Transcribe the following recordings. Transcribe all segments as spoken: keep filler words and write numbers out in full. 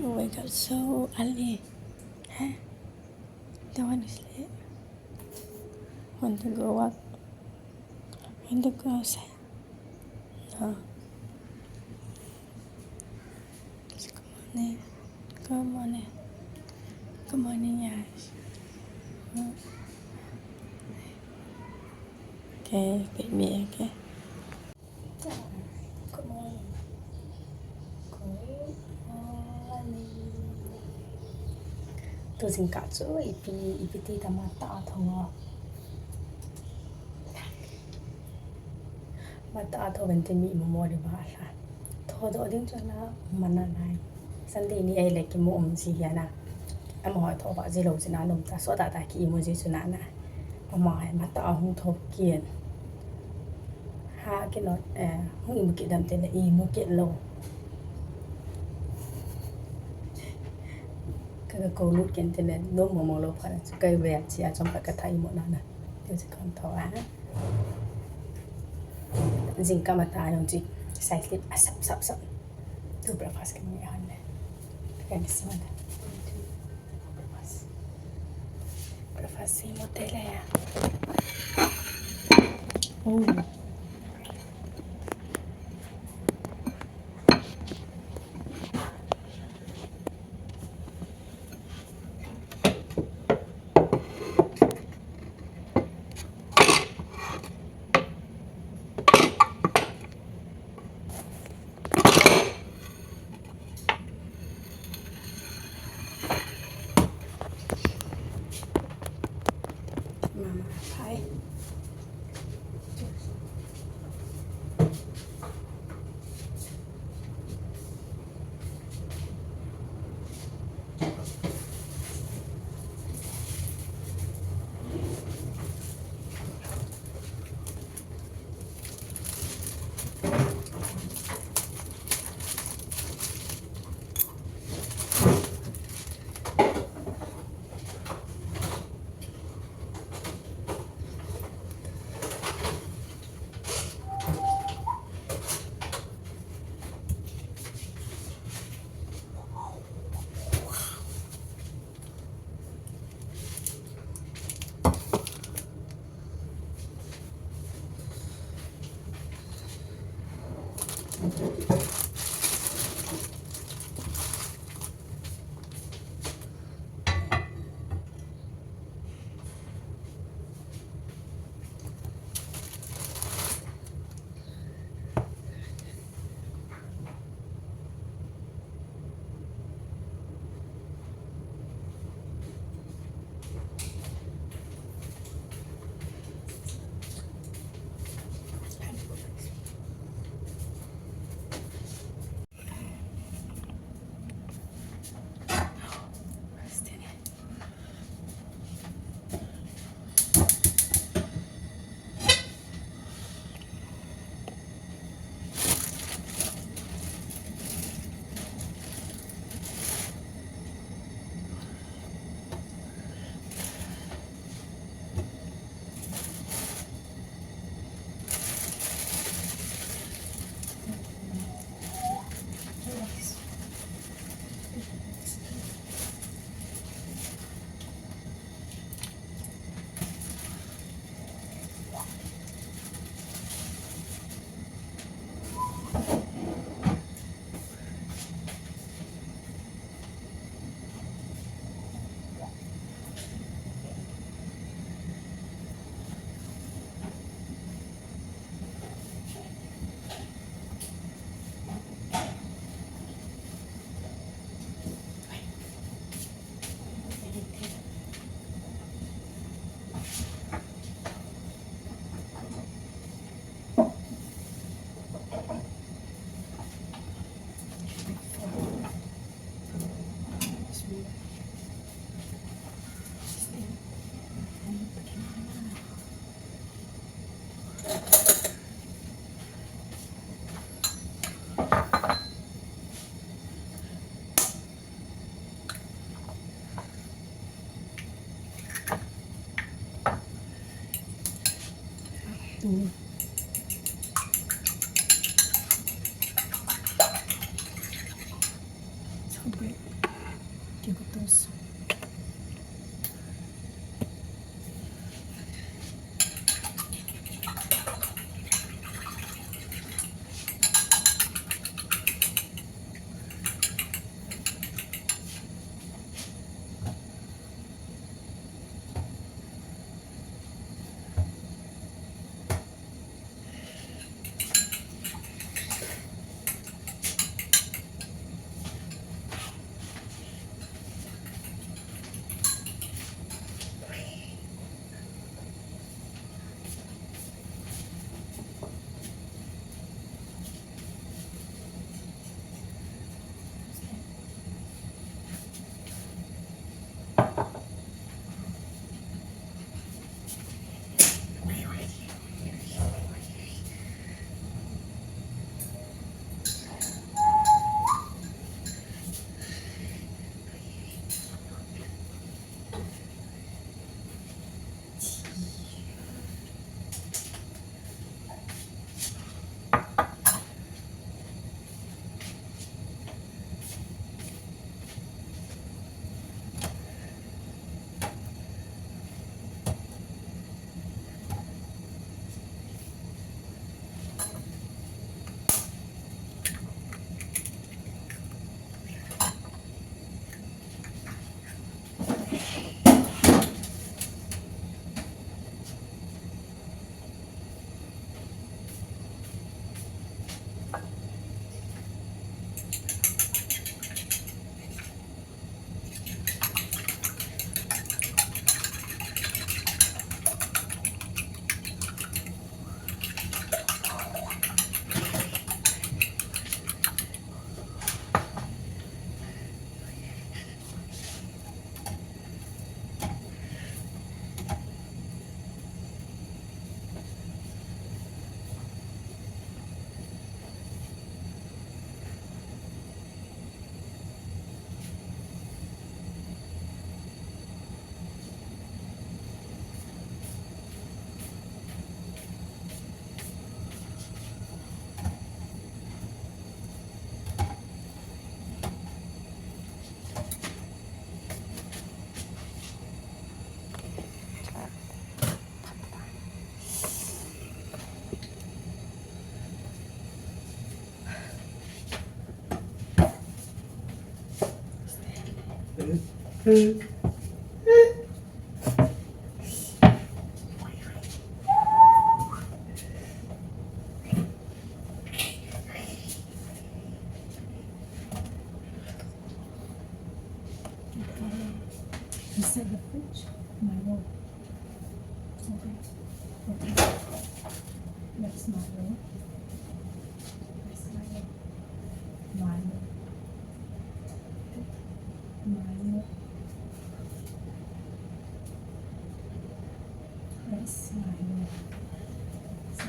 Oh my God, so early. Huh? Don't want to sleep. Want to go work. Want to go outside. No. Good morning. Good morning. Good morning, guys. Okay, baby, okay. Good morning. Good morning. Tu jingkah chu ipi, ipi ti ta matah a tho a. Matah a tho vente mi imu mo le ba la. Tho doh ding chu na mana nai. Sunday ni ahile kimu um ji hi ana. Amaho tho ba ji lou ji na nom ta, so tah tah ki imu ji chu na na. Amaho matah a hung tho kit. Ha kit lou, eh, hung imu kit dem tile imu kit lou. Ka, ka kou lut kit tile nom mo mo lou phat na chu ka ve a chi a chom ka, ka tha imu na na. Ti chu kon tho a. Jingkah matah a jong chu sai slip a sap sap sap. Tu breakfast ka mi han le. Ka mi sima da. Breakfast. Breakfast si mo te le ya. Oh. Mama, hi. Inside the fridge, my room. Okay. Okay. That's my room. That's my room. My room. My room. That's my room. So,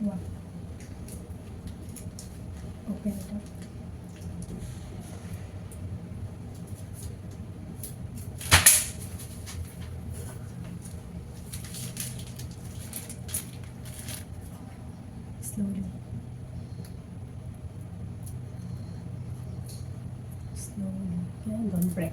Wow. Open it up. Slowly. Slowly. Okay, don't break.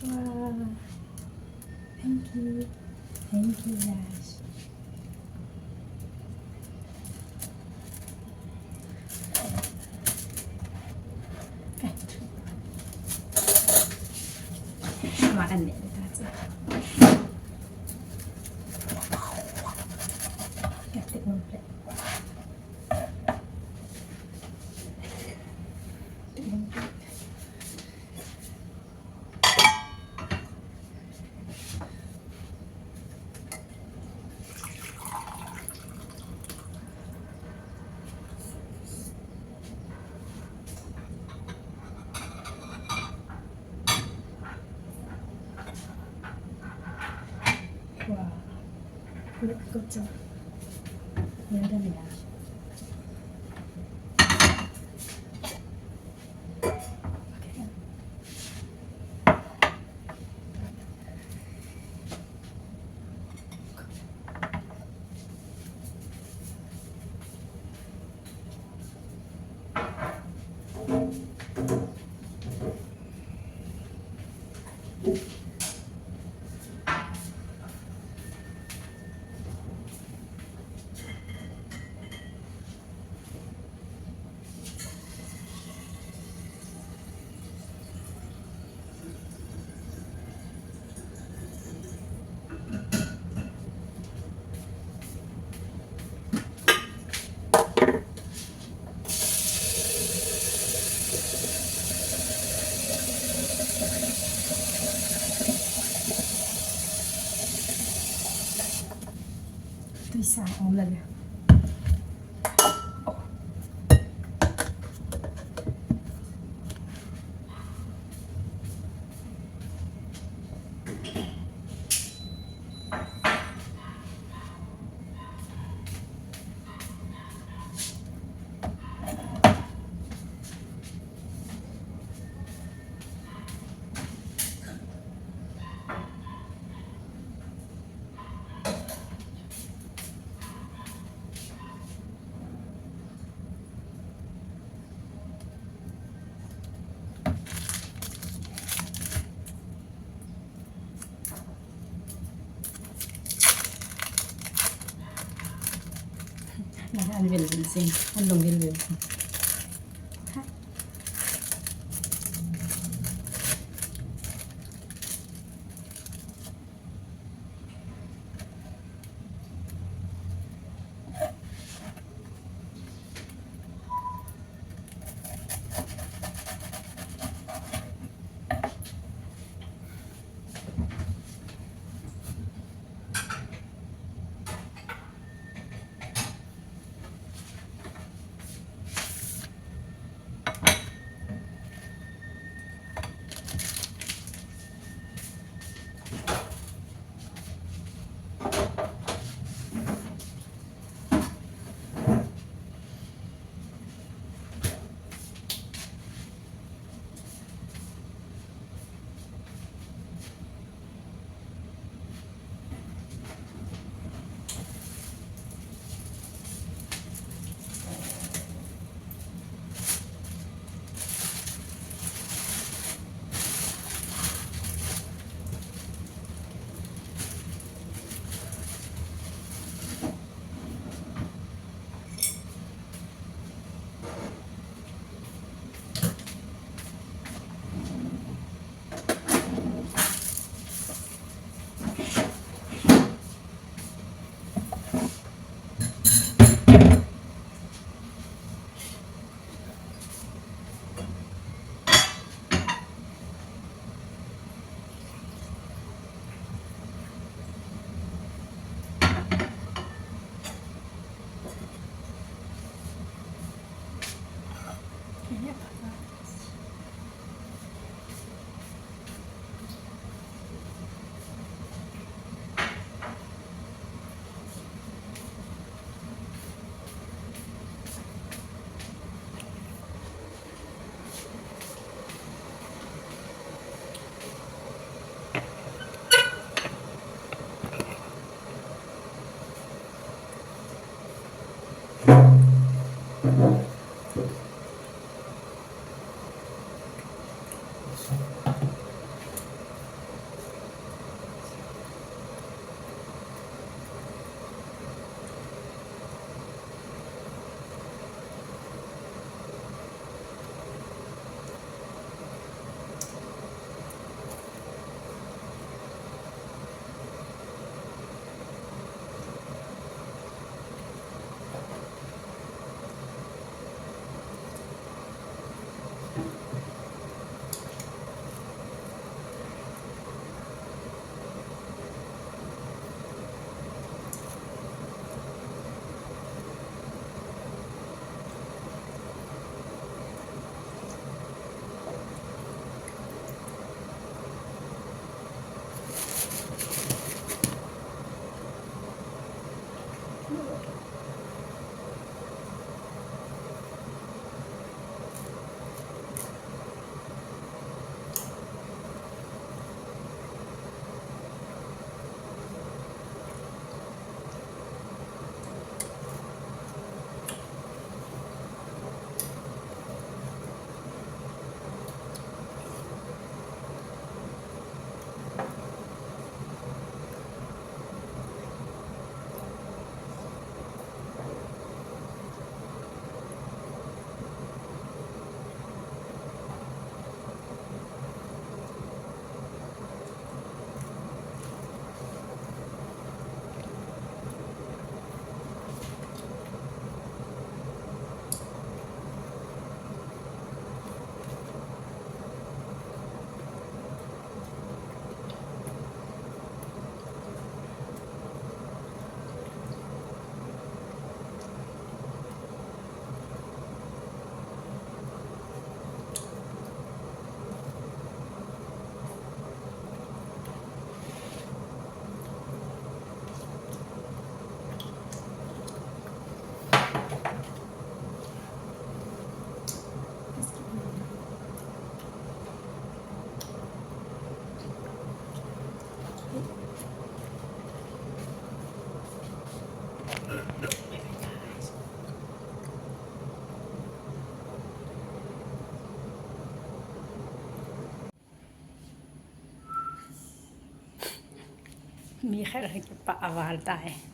Wow. Thank you. Thank you, Yash. Makan deh, kita aja. Kita take one plate. Take one plate. Wow. Look, good job. Well done, Yash. Okay. Tuisa om lale. An vil vil sin, an lung vil vil sin. Mi khat kipah a val tai.